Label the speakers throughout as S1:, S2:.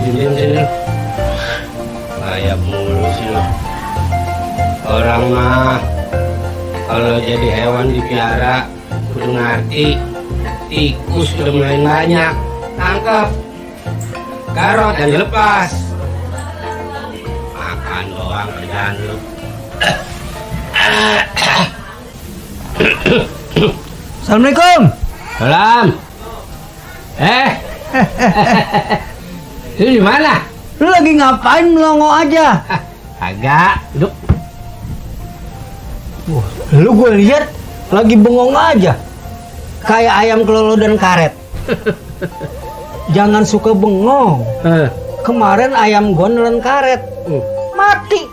S1: Sini. Kayak mulu sih lo. Orang mah kalau jadi hewan dipiara kudu ngerti. Tikus udah mulai banyak, tangkap, garot dan dilepas. Makan doang kerjaan lu.
S2: Assalamualaikum.
S1: Salam. Lu di mana?
S2: Lu lagi ngapain melongo aja?
S1: Agak, duduk.
S2: Lu gue lihat lagi bengong aja. Kayak ayam kelolo dan karet. Jangan suka bengong. Kemarin ayam gue nelen karet. Mati.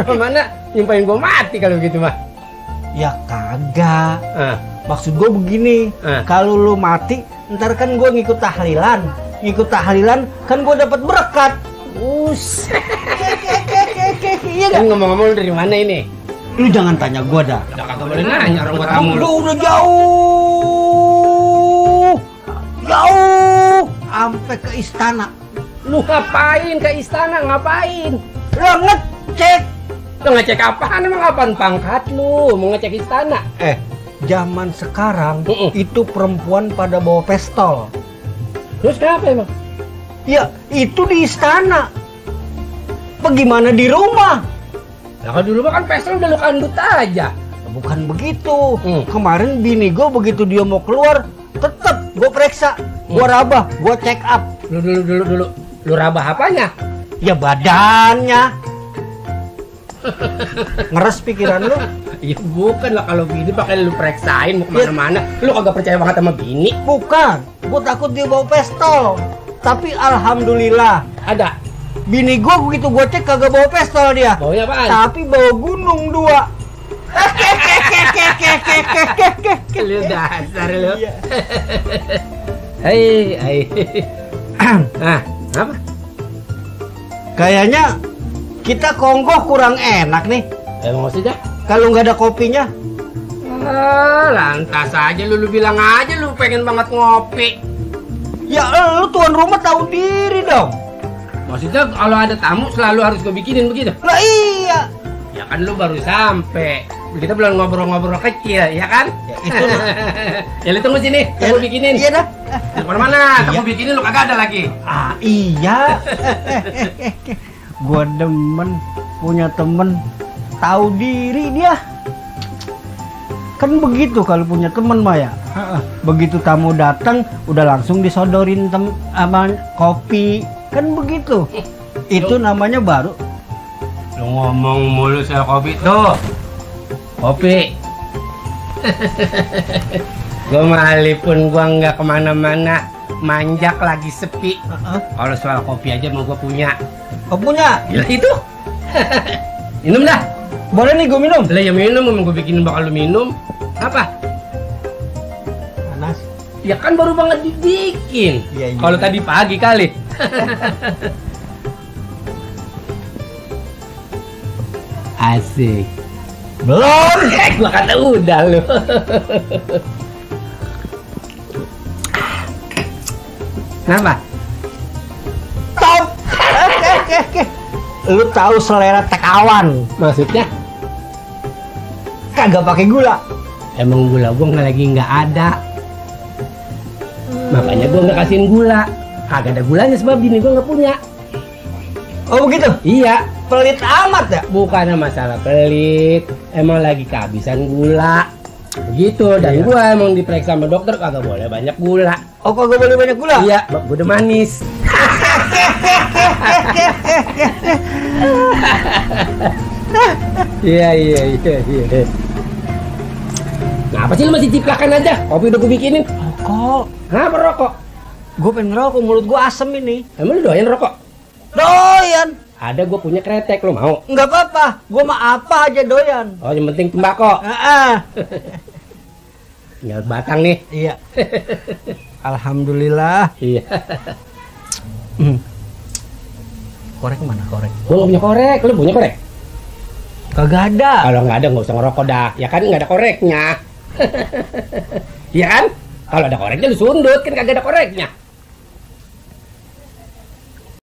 S1: Lu mana nyumpahin gua mati kalau gitu mah?
S2: Ya kagak. Maksud gue begini, kalau lu mati, ntar kan gue ngikut tahlilan. Ngikut tahlilan kan gue dapat berkat. Iya
S1: kan ngomong-ngomong dari mana ini?
S2: Lu jangan tanya gue dah.
S1: Udah kagak boleh nanya orang gua tamu lu.
S2: Udah jauh. Jauh sampai ke istana.
S1: Lu ngapain ke istana? Ngapain?
S2: Lu ngecek.
S1: Lu ngecek apaan? Emang apaan pangkat lu? Mau ngecek istana?
S2: Zaman sekarang itu perempuan pada bawa pistol.
S1: Terus kenapa emang?
S2: Ya, itu di istana. Bagaimana di rumah?
S1: Nah, kalau di rumah kan pistol udah lu kandut aja.
S2: Bukan begitu. Kemarin bini gue begitu dia mau keluar, tetep gue periksa, gue rabah, gue check up.
S1: Dulu. Lu rabah apanya?
S2: Ya badannya. Ngeres pikiran lu?
S1: Ya bukan lah, kalau bini pakai lu periksain mau kemana-mana. Lu kagak percaya banget sama bini?
S2: Bukan, gue takut dia bawa pistol. Tapi alhamdulillah
S1: ada.
S2: Bini gue begitu gue cek kagak bawa pistol dia.
S1: Bawanya apaan?
S2: Tapi bawa gunung 2.
S1: Lu dasar lu. Nah, apa?
S2: Kayaknya kita kongkoh kurang enak nih.
S1: Emang maksudnya?
S2: Kalau nggak ada kopinya.
S1: Lantas aja lu bilang aja lu pengen banget ngopi.
S2: Ya lu tuan rumah tahu diri dong.
S1: Maksudnya kalau ada tamu selalu harus gue bikinin begitu?
S2: Lah iya.
S1: Ya kan lu baru sampai. Kita belum ngobrol-ngobrol kecil, ya kan? Ya, itu. Ya lu tunggu sini, aku bikinin.
S2: Iya dah.
S1: Mana? Kamu bikinin lu kagak ada lagi.
S2: Iya. Gua demen punya temen tahu diri dia. Kan begitu kalau punya temen mah ya. Begitu tamu datang udah langsung disodorin kopi. Kan begitu. Itu namanya baru.
S1: Lu ngomong mulu soal kopi tuh. Kopi. Gua malipun gua nggak kemana-mana, manjak lagi sepi. Kalau soal kopi aja mau gua punya.
S2: Oh punya?
S1: Gila itu. Minum dah.
S2: Boleh nih gue minum?
S1: Lah ya minum, mau gue bikinin bakal lu minum. Apa?
S2: Panas.
S1: Ya kan baru banget dibikin.
S2: Iya.
S1: Kalau tadi pagi kali. Asik.
S2: Belum.
S1: Gua kata udah lu. Kenapa?
S2: Top. Lu tahu selera tekawan?
S1: Maksudnya?
S2: Kagak pakai gula.
S1: Emang gula gua nggak ada. Makanya gua nggak kasihin gula. Kagak ada gulanya sebab bini gua nggak punya.
S2: Oh begitu?
S1: Iya.
S2: Pelit amat ya?
S1: Bukannya masalah pelit, emang lagi kehabisan gula. Begitu, dan gua emang diperiksa sama dokter kagak boleh banyak gula.
S2: Oh kagak boleh banyak gula?
S1: Iya, gua udah manis. Iya. Nah, apa sih lu masih ciplakan aja? Kopi udah gua bikinin.
S2: Rokok.
S1: Hah, rokok?
S2: Gue pengen ngerokok, mulut gue asem ini.
S1: Emang lu doyan rokok?
S2: Doyan.
S1: Ada, gue punya kretek, lu mau?
S2: Nggak apa-apa, gue mah apa aja doyan.
S1: Oh, yang penting tembakau. Tinggal batang nih.
S2: Iya. Alhamdulillah.
S1: Iya.
S2: Korek mana korek?
S1: Gue nggak punya korek, lu punya korek?
S2: Kagak ada.
S1: Kalau nggak ada nggak usah ngerokok dah. Ya kan nggak ada koreknya. Iya kan? Kalau ada koreknya lu sundut, kan kagak ada koreknya.